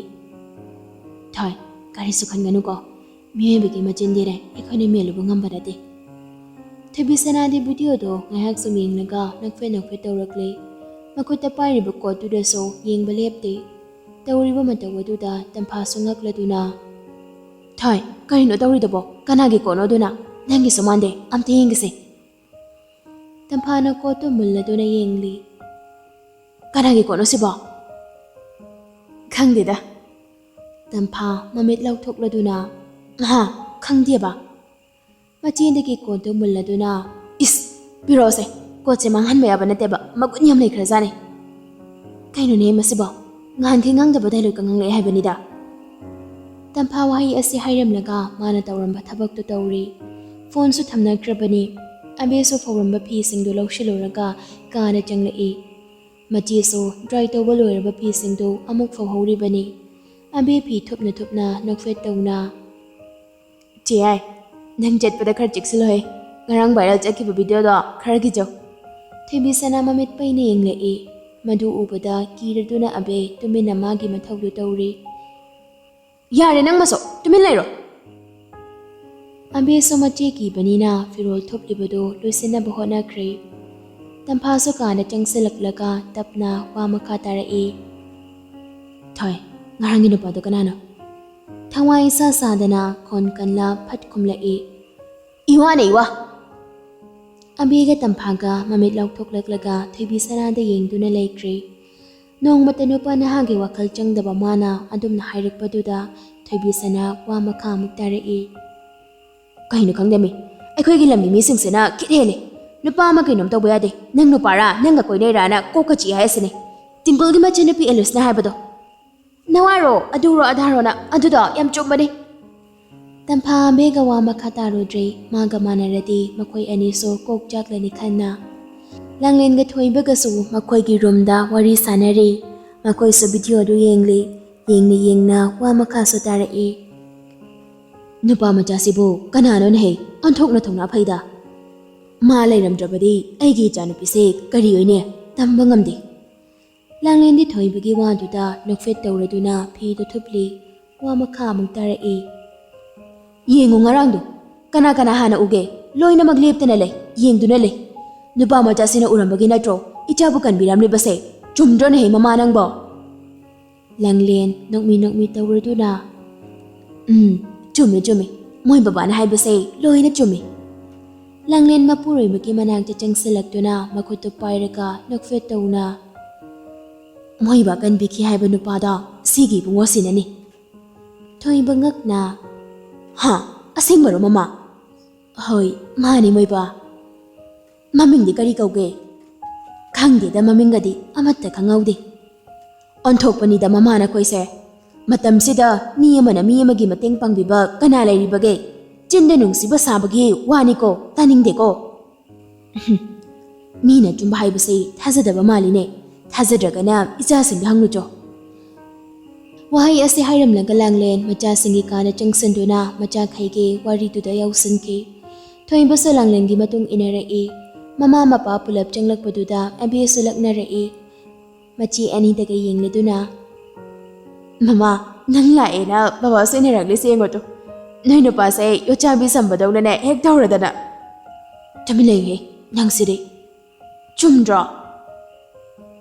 "ꯊꯣꯏ, ꯀꯔꯤꯁꯨ ꯈꯟꯒꯅꯨꯀꯣ꯫ ꯃꯤꯑꯣꯏꯕꯒꯤ ꯃꯆꯤꯟꯗꯤꯅꯦ ꯑꯩꯈꯣꯏꯅ ꯃꯦꯜꯂꯨꯕ ꯉꯝꯕ ꯅꯠꯇꯦ꯫" ꯊꯣꯏꯕꯤꯁꯅꯥꯗꯤ ꯚꯤꯗꯤꯑꯣꯗꯣ ꯉꯥꯏꯍꯥꯛ ꯁꯨꯝ ꯌꯦꯡꯂꯒ ꯅꯣꯛꯐꯦꯠ ꯅꯣꯛꯐꯦꯠ ꯇꯧꯔꯛꯂꯦ꯫ ꯃꯈꯨꯠꯇ ꯄꯥꯏꯔꯤꯕ ꯀꯣꯠꯇꯨꯗꯁꯨ ꯌꯦꯡꯕ ꯂꯦꯞꯇꯦ꯫ ꯇꯧꯔꯤꯕ ꯃꯇꯧ ꯑꯗꯨꯗ ꯇꯝꯐꯥꯁꯨ ꯉꯛꯂꯗꯨꯅ, "ꯊꯣꯏ, ꯀꯔꯤꯅꯣ ꯇꯧꯔꯤꯗꯨꯕꯣ? ꯀꯅꯥꯒꯤ ꯀꯣꯠꯅꯣ ꯑꯗꯨꯅ? ꯅꯪꯒꯤꯁꯨ ꯃꯥꯟꯗꯦ, ꯑꯝꯇ ꯌꯦꯡꯒꯦꯁꯦ꯫" ꯇꯝꯐꯥꯅ ꯀꯣꯠꯇꯨ ꯃꯨꯜꯂꯗꯨꯅ ꯌꯦꯡꯂꯤ꯫ "ꯀꯅꯥꯒꯤ ꯀꯣꯠꯅꯣ ꯁꯤꯕꯣ?" "ꯈꯪꯗꯦꯗ꯫" ꯇꯝꯐꯥ ꯃꯃꯤꯠ ꯂꯥꯎꯊꯣꯛꯂꯗꯨꯅ, "ꯍꯥ? ꯈꯪꯗꯦꯕ?" ꯃꯆꯦꯗꯒꯤ ꯀꯣꯠꯇꯨ ꯃꯨꯜꯂꯗꯨꯅ, "ꯏꯁ, ꯄꯤꯔꯛꯑꯣꯁꯦ꯫ ꯀꯣꯠꯁꯦ ꯃꯥꯡꯍꯟꯕ ꯌꯥꯕ ꯅꯠꯇꯦꯕ, ꯃꯒꯨꯟ ꯌꯥꯝ ꯂꯩꯈ꯭ꯔꯖꯥꯠꯅꯤ꯫" "ꯀꯩꯅꯣꯅꯦ ꯃꯁꯤꯕꯣ? ꯉꯍꯥꯟꯈꯩ ꯉꯥꯡꯗꯕ ꯗꯥꯏꯂꯣꯛꯀ ꯉꯥꯡꯂꯛꯑꯦ ꯍꯥꯏꯕꯅꯤꯗ꯫" ꯇꯝꯐꯥ ꯋꯥꯍꯩ ꯑꯁꯤ ꯍꯥꯏꯔꯝꯂꯒ ꯃꯥꯅ ꯇꯧꯔꯝꯕ ꯊꯕꯛꯇꯨ ꯇꯧꯔꯤ꯫ ꯐꯣꯟꯁꯨ ꯊꯝꯅꯈ꯭ꯔꯕꯅꯤ꯫ ꯑꯕꯦꯁꯨ ꯐꯧꯔꯝꯕ ꯐꯤꯁꯤꯡꯗꯨ ꯂꯧꯁꯤꯜꯂꯨꯔꯒ ꯀꯥꯗ ꯆꯪꯂꯛꯏ꯫ ꯃꯆꯦꯁꯨ ꯗ꯭ꯔꯥꯏ ꯇꯧꯕ ꯂꯣꯏꯔꯕ ꯐꯤꯁꯤꯡꯗꯨ ꯑꯃꯨꯛ ꯐꯧꯍꯧꯔꯤꯕꯅꯤ꯫ ꯑꯕꯦ ꯐꯤ ꯊꯨꯞꯅ ꯊꯨꯞꯅ ꯅꯣꯛꯐꯦꯠ ꯇꯧꯅ, "ꯆꯦ ꯌꯥꯏ, ꯅꯪ ꯆꯠꯄꯗ ꯈꯔ ꯆꯦꯛꯁꯤꯜꯂꯨꯍꯦ꯫ ꯉꯔꯥꯡ ꯚꯥꯏꯔꯦꯜ ꯆꯠꯈꯤꯕ ꯚꯤꯗꯤꯑꯣꯗꯣ ꯈꯔ ꯀꯤꯖꯧ꯫" ꯊꯣꯏꯕꯤꯁꯅꯥ ꯃꯃꯤꯠ ꯄꯩꯅ ꯌꯦꯡꯂꯛꯏ꯫ ꯃꯗꯨ ꯎꯕꯗ ꯀꯤꯔꯗꯨꯅ ꯑꯕꯦ ꯇꯨꯃꯤꯟꯅ ꯃꯥꯒꯤ ꯃꯊꯧꯗꯨ ꯇꯧꯔꯤ꯫ "ꯌꯥꯔꯦ ꯅꯪ ꯃꯁꯨ, ꯇꯨꯃꯤꯟ ꯂꯩꯔꯣ꯫" ꯑꯕꯦꯁꯨ ꯃꯆꯦ ꯀꯤꯕꯅꯤꯅ ꯐꯤꯔꯣꯜ ꯊꯨꯞꯂꯤꯕꯗꯨ ꯂꯣꯏꯁꯤꯟꯅꯕ ꯍꯣꯠꯅꯈ꯭ꯔꯦ꯫ ꯇꯝꯐꯥꯁꯨ ꯀꯥꯗ ꯆꯪꯁꯤꯜꯂꯛꯂꯒ ꯇꯞꯅ ꯋꯥ ꯃꯈꯥ ꯇꯥꯔꯛꯏ꯫ "ꯊꯣꯏ, ꯉꯔꯥꯡꯒꯤ ꯅꯨꯄꯥꯗꯣ ꯀꯅꯥꯅꯣ?" ꯊꯋꯥꯏ ꯏꯁꯥ ꯁꯥꯗꯅ ꯈꯣꯟ ꯀꯟꯂ ꯐꯠ ꯈꯨꯝꯂꯛꯏ꯫ "ꯏꯋꯥꯅꯦ, ꯏꯋꯥ!" ꯑꯕꯤꯒ ꯇꯝꯐꯥꯒ ꯃꯃꯤꯠ ꯂꯥꯎꯊꯣꯛꯂꯛꯂꯒ ꯊꯣꯏꯕꯤ ꯁꯅꯥꯗ ꯌꯦꯡꯗꯨꯅ ꯂꯩꯈ꯭ꯔꯦ꯫ ꯅꯣꯡꯃꯇ ꯅꯨꯄꯥ ꯅꯍꯥꯒꯤ ꯋꯥꯈꯜ ꯆꯪꯗꯕ ꯃꯥꯅ ꯑꯗꯨꯝꯅ ꯍꯥꯏꯔꯛꯄꯗꯨꯗ ꯊꯣꯏꯕꯤ ꯁꯅꯥ ꯋꯥ ꯃꯈꯥ ꯑꯃꯨꯛ ꯇꯥꯔꯛꯏ꯫ "ꯀꯩꯅꯣ ꯈꯪꯗꯦꯃꯤ, ꯑꯩꯈꯣꯏꯒꯤ ꯂꯝꯒꯤ ꯃꯤꯁꯤꯡꯁꯤꯅ ꯈꯤꯠ ꯍꯦꯜꯂꯦ꯫ ꯅꯨꯄꯥ ꯑꯃ ꯀꯩꯅꯣꯝ ꯇꯧꯕ ꯌꯥꯗꯦ꯫ ꯅꯪ ꯅꯨꯄꯥꯔꯥ, ꯅꯪꯒ ꯀꯣꯏꯅꯩꯔꯥꯅ ꯀꯣꯛꯀ ꯆꯤꯛꯑꯦ ꯍꯥꯏꯁꯤꯅꯦ꯫ ꯇꯤꯡꯀꯜꯒꯤ ꯃꯆꯟꯅꯨꯄꯤ ꯑꯦꯂꯤꯁꯅ ꯍꯥꯏꯕꯗꯣ꯫ ꯅꯋꯥꯔꯣ, ꯑꯗꯨꯔꯣ, ꯑꯗꯥꯔꯣꯅ, ꯑꯗꯨꯗꯣ ꯌꯥꯝ ꯆꯨꯝꯕꯅꯦ꯫" ꯇꯝꯐꯥ ꯑꯕꯦꯒ ꯋꯥ ꯃꯈꯥ ꯇꯥꯔꯨꯗ꯭ꯔꯦ꯫ ꯃꯥꯒ ꯃꯥꯟꯅꯔꯗꯤ ꯃꯈꯣꯏ ꯑꯅꯤꯁꯨ ꯀꯣꯛ ꯆꯥꯛꯂꯅꯤ ꯈꯟꯅ꯫ ꯂꯥꯡꯂꯦꯟꯒ ꯊꯣꯏꯕꯒꯁꯨ ꯃꯈꯣꯏꯒꯤ ꯔꯨꯝꯗ ꯋꯥꯔꯤ ꯁꯥꯟꯅꯔꯤ꯫ ꯃꯈꯣꯏꯁꯨ ꯚꯤꯗꯤꯑꯣꯗꯨ ꯌꯦꯡꯂꯤ꯫ ꯌꯦꯡꯅ ꯌꯦꯡꯅ ꯋꯥ ꯃꯈꯥꯁꯨ ꯇꯥꯔꯛꯏ꯫ "ꯅꯨꯄꯥ ꯃꯆꯥꯁꯤꯕꯨ ꯀꯅꯥꯅꯣꯅꯍꯦ? ꯑꯣꯟꯊꯣꯛꯅ ꯊꯧꯅꯥ ꯐꯩꯗ꯫ ꯃꯥ ꯂꯩꯔꯝꯗ꯭ꯔꯕꯗꯤ ꯑꯩꯒꯤ ꯏꯆꯥꯅꯨꯄꯤꯁꯦ ꯀꯔꯤ ꯑꯣꯏꯅꯤ? ꯇꯝꯕ ꯉꯝꯗꯦ꯫" ꯂꯥꯡꯂꯦꯟꯗꯤ ꯊꯣꯏꯕꯒꯤ ꯋꯥꯗꯨꯗ ꯅꯣꯛꯐꯦꯠ ꯇꯧꯔꯗꯨꯅ ꯐꯤꯗꯨ ꯊꯨꯞꯂꯤ꯫ ꯋꯥ ꯃꯈꯥ ꯑꯃꯨꯛ ꯇꯥꯔꯛꯏ꯫ "ꯌꯦꯡꯉꯨ ꯉꯔꯥꯡꯗꯣ, ꯀꯅꯥ ꯀꯅꯥ ꯍꯥꯟꯅ ꯎꯒꯦ? ꯂꯣꯏꯅꯃꯛ ꯂꯦꯞꯇꯅ ꯂꯩ, ꯌꯦꯡꯗꯨꯅ ꯂꯩ꯫ ꯅꯨꯄꯥ ꯃꯆꯥꯁꯤꯅ ꯎꯔꯝꯕꯒꯤ ꯅꯠꯇ꯭ꯔꯣ ꯏꯆꯥꯕꯨ ꯀꯟꯕꯤꯔꯝꯂꯤꯕꯁꯦ? ꯆꯨꯝꯗ꯭ꯔꯣꯅꯦꯍꯦ ꯃꯃꯥ ꯅꯪꯕꯣ?" ꯂꯥꯡꯂꯦꯟ ꯅꯣꯛꯃꯤ ꯅꯣꯛꯃꯤ ꯇꯧꯔꯗꯨꯅ, "ꯎꯝ, ꯆꯨꯝꯃꯤ, ꯆꯨꯝꯃꯤ꯫ ꯃꯣꯏ ꯕꯕꯥꯅ ꯍꯥꯏꯕꯁꯦ ꯂꯣꯏꯅ ꯆꯨꯝꯃꯤ꯫" ꯂꯥꯡꯂꯦꯟ ꯃꯄꯨꯔꯣꯏꯕꯒꯤ ꯃꯅꯥꯛꯇ ꯆꯪꯁꯤꯜꯂꯛꯇꯨꯅ ꯃꯈꯨꯠꯇꯨ ꯄꯥꯏꯔꯒ ꯅꯣꯛꯐꯦꯠ ꯇꯧꯅ, "ꯃꯣꯏ ꯕꯥ ꯀꯟꯕꯤꯈꯤ ꯍꯥꯏꯕ ꯅꯨꯄꯥꯗꯣ ꯁꯤꯒꯤ ꯏꯕꯨꯡꯉꯣꯁꯤꯅꯅꯤ꯫" ꯊꯣꯏꯕ ꯉꯛꯅ, "ꯍꯥ? ꯑꯁꯦꯡꯕꯔꯣ ꯃꯃꯥ?" "ꯍꯣꯏ, ꯃꯥꯅꯤ ꯃꯣꯏ ꯕꯥ꯫" "ꯃꯃꯤꯡꯗꯤ ꯀꯔꯤ ꯀꯧꯒꯦ?" "ꯈꯪꯗꯦꯗ, ꯃꯃꯤꯡꯒꯗꯤ ꯑꯃꯠꯇ ꯈꯪꯍꯧꯗꯦ꯫" "ꯑꯣꯟꯊꯣꯛꯄꯅꯤꯗ ꯃꯃꯥ ꯅꯈꯣꯏꯁꯦ꯫ ꯃꯇꯝꯁꯤꯗ ꯃꯤ ꯑꯃꯅ ꯃꯤ ꯑꯃꯒꯤ ꯃꯇꯦꯡ ꯄꯥꯡꯕꯤꯕ ꯀꯅꯥ ꯂꯩꯔꯤꯕꯒꯦ? ꯆꯤꯟꯗ ꯅꯨꯡꯁꯤꯕ ꯁꯥꯕꯒꯤ ꯋꯥꯅꯤꯀꯣ, ꯇꯥꯅꯤꯡꯗꯦꯀꯣ꯫" "ꯃꯤꯅ ꯑꯆꯨꯝꯕ ꯍꯥꯏꯕꯁꯤ ꯊꯥꯖꯗꯕ ꯃꯥꯜꯂꯤꯅꯦ꯫ ꯊꯥꯖꯗ꯭ꯔꯒꯅ ꯏꯆꯥꯁꯤꯡꯗ ꯍꯪꯂꯨꯆꯣ꯫" ꯋꯥꯍꯩ ꯑꯁꯤ ꯍꯥꯏꯔꯝꯂꯒ ꯂꯥꯡꯂꯦꯟ ꯃꯆꯥꯁꯤꯡꯒꯤ ꯀꯥꯗ ꯆꯪꯁꯤꯟꯗꯨꯅ ꯃꯆꯥꯈꯩꯒꯤ ꯋꯥꯔꯤꯗꯨꯗ ꯌꯥꯎꯁꯤꯟꯈꯤ꯫ ꯊꯣꯏꯕꯁꯨ ꯂꯥꯡꯂꯦꯟꯒꯤ ꯃꯇꯨꯡ ꯏꯟꯅꯔꯛꯏ꯫ ꯃꯃꯥ ꯃꯄꯥ ꯄꯨꯂꯞ ꯆꯪꯂꯛꯄꯗꯨꯗ ꯑꯕꯤꯁꯨ ꯂꯛꯅꯔꯛꯏ꯫ ꯃꯆꯦ ꯑꯅꯤꯗꯒ ꯌꯦꯡꯂꯗꯨꯅ, "ꯃꯃꯥ, ꯅꯪ ꯂꯥꯛꯑꯦꯅ ꯕꯕꯥꯁꯨ ꯏꯟꯅꯔꯛꯂꯤꯁꯦ ꯌꯦꯡꯉꯣ ꯇꯨ꯫ ꯅꯣꯏ ꯅꯨꯄꯥꯁꯦ ꯌꯣꯠꯆꯥꯕꯤ ꯁꯝꯕꯗꯧꯅꯅꯦ ꯍꯦꯛ ꯇꯧꯔꯗꯅ꯫" "ꯇꯨꯃꯤꯟ ꯂꯩꯌꯨꯍꯦ, ꯅꯪꯁꯤꯗꯤ꯫" ꯆꯨꯝꯗ꯭ꯔꯣ?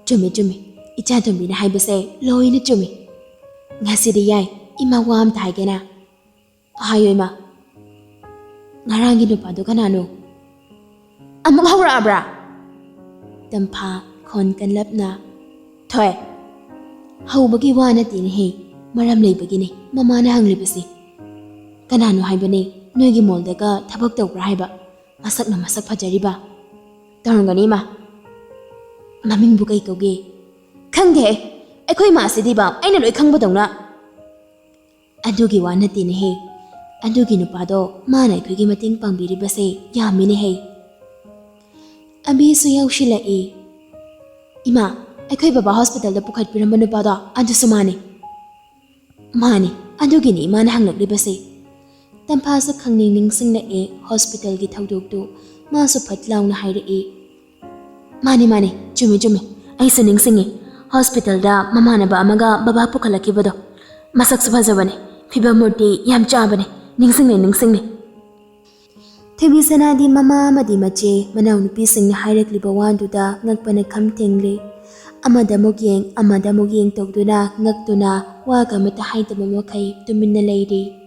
ꯆꯨꯝꯃꯤ, ꯆꯨꯝꯃꯤ꯫ ꯏꯆꯥ ꯇꯣꯝꯕꯤꯅ ꯍꯥꯏꯕꯁꯦ ꯂꯣꯏꯅ ꯆꯨꯝꯃꯤ꯫ ꯉꯁꯤꯗꯤ ꯌꯥꯏ, ꯏꯃꯥ, ꯋꯥ ꯑꯝꯇ ꯍꯥꯏꯒꯦꯅ꯫ ꯍꯥꯏꯌꯣ ꯏꯃꯥ꯫ ꯉꯔꯥꯡꯒꯤ ꯅꯨꯄꯥꯗꯣ ꯀꯅꯥꯅꯣ? ꯑꯃꯨꯛ ꯍꯧꯔꯛꯑꯕ꯭ꯔꯥ? ꯇꯝꯐꯥ ꯈꯣꯟ ꯀꯟꯂꯞꯅ꯫ ꯊꯣꯏ, ꯍꯧꯕꯒꯤ ꯋꯥ ꯅꯠꯇꯦꯅꯦꯍꯦ, ꯃꯔꯝ ꯂꯩꯕꯒꯤꯅꯦ ꯃꯃꯥꯅ ꯍꯪꯂꯤꯕꯁꯦ꯫ ꯀꯅꯥꯅꯣ ꯍꯥꯏꯕꯅꯦ ꯅꯣꯏꯒꯤ ꯃꯣꯜꯗꯒ ꯊꯕꯛ ꯇꯧꯕ꯭ꯔꯥ ꯍꯥꯏꯕ? ꯃꯁꯛꯅ ꯃꯁꯛ ꯐꯖꯔꯤꯕ꯫ ꯇꯧꯔꯝꯒꯅꯤ ꯏꯃꯥ꯫ ꯃꯃꯤꯡꯕꯨ ꯀꯩ ꯀꯧꯒꯦ? ꯈꯪꯗꯦꯍꯦ, ꯑꯩꯈꯣꯏ ꯃꯥꯁꯤꯗꯤꯕ ꯑꯩꯅ ꯂꯣꯏ ꯈꯪꯕꯗꯧꯅ꯫ ꯑꯗꯨꯒꯤ ꯋꯥ ꯅꯠꯇꯦꯅꯦꯍꯦ, ꯑꯗꯨꯒꯤ ꯅꯨꯄꯥꯗꯣ ꯃꯥꯅ ꯑꯩꯈꯣꯏꯒꯤ ꯃꯇꯦꯡ ꯄꯥꯡꯕꯤꯔꯤꯕꯁꯦ ꯌꯥꯝꯃꯤꯅꯦꯍꯦ꯫ ꯑꯕꯤꯁꯨ ꯌꯥꯎꯁꯤꯜꯂꯛꯏ꯫ ꯏꯃꯥ, ꯑꯩꯈꯣꯏ ꯕꯕꯥ ꯍꯣꯁꯄꯤꯇꯥꯜꯗ ꯄꯨꯈꯠꯄꯤꯔꯝꯕ ꯅꯨꯄꯥꯗꯣ ꯑꯗꯨꯁꯨ ꯃꯥꯅꯦ꯫ ꯃꯥꯅꯦ, ꯑꯗꯨꯒꯤꯅꯤ ꯏꯃꯥꯅ ꯍꯪꯂꯛꯂꯤꯕꯁꯦ꯫ ꯇꯝꯐꯥꯁꯨ ꯈꯪꯅꯤꯡ ꯅꯤꯡꯁꯤꯡꯂꯛꯑꯦ ꯍꯣꯁꯄꯤꯇꯥꯜꯒꯤ ꯊꯧꯗꯣꯛꯇꯨ꯫ ꯃꯥꯁꯨ ꯐꯠ ꯂꯥꯎꯅ ꯍꯥꯏꯔꯛꯏ꯫ ꯃꯥꯅꯦ, ꯃꯥꯅꯦ, ꯆꯨꯝꯃꯦ, ꯆꯨꯝꯃꯦ꯫ ꯑꯩꯁꯨ ꯅꯤꯡꯁꯤꯡꯉꯦ꯫ ꯍꯣꯁꯄꯤꯇꯥꯜꯗ ꯃꯃꯥꯟꯅꯕ ꯑꯃꯒ ꯕꯕꯥ ꯄꯨꯈꯠꯂꯛꯈꯤꯕꯗꯣ꯫ ꯃꯁꯛꯁꯨ ꯐꯖꯕꯅꯦ, ꯐꯤꯕꯝ ꯃꯨꯔꯇꯤ ꯌꯥꯝ ꯆꯥꯕꯅꯦ꯫ ꯅꯤꯡꯁꯤꯡꯂꯦ, ꯅꯤꯡꯁꯤꯡꯂꯦ꯫ ꯊꯣꯏꯕꯤꯁꯅꯥꯗꯤ ꯃꯃꯥ ꯑꯃꯗꯤ ꯃꯆꯦ, ꯃꯅꯥꯎꯅꯨꯄꯤꯁꯤꯡꯅ ꯍꯥꯏꯔꯛꯂꯤꯕ ꯋꯥꯗꯨꯗ ꯉꯛꯄꯅ ꯈꯝ ꯊꯦꯡꯂꯦ꯫ ꯑꯃꯗ ꯑꯃꯨꯛ ꯌꯦꯡ, ꯑꯃꯗ ꯑꯃꯨꯛ ꯌꯦꯡ ꯇꯧꯗꯨꯅ ꯉꯛꯇꯨꯅ ꯋꯥꯒ ꯑꯃꯠꯇ ꯍꯥꯏꯗꯕ ꯃꯈꯩ ꯇꯨꯃꯤꯟꯅ ꯂꯩꯔꯤ꯫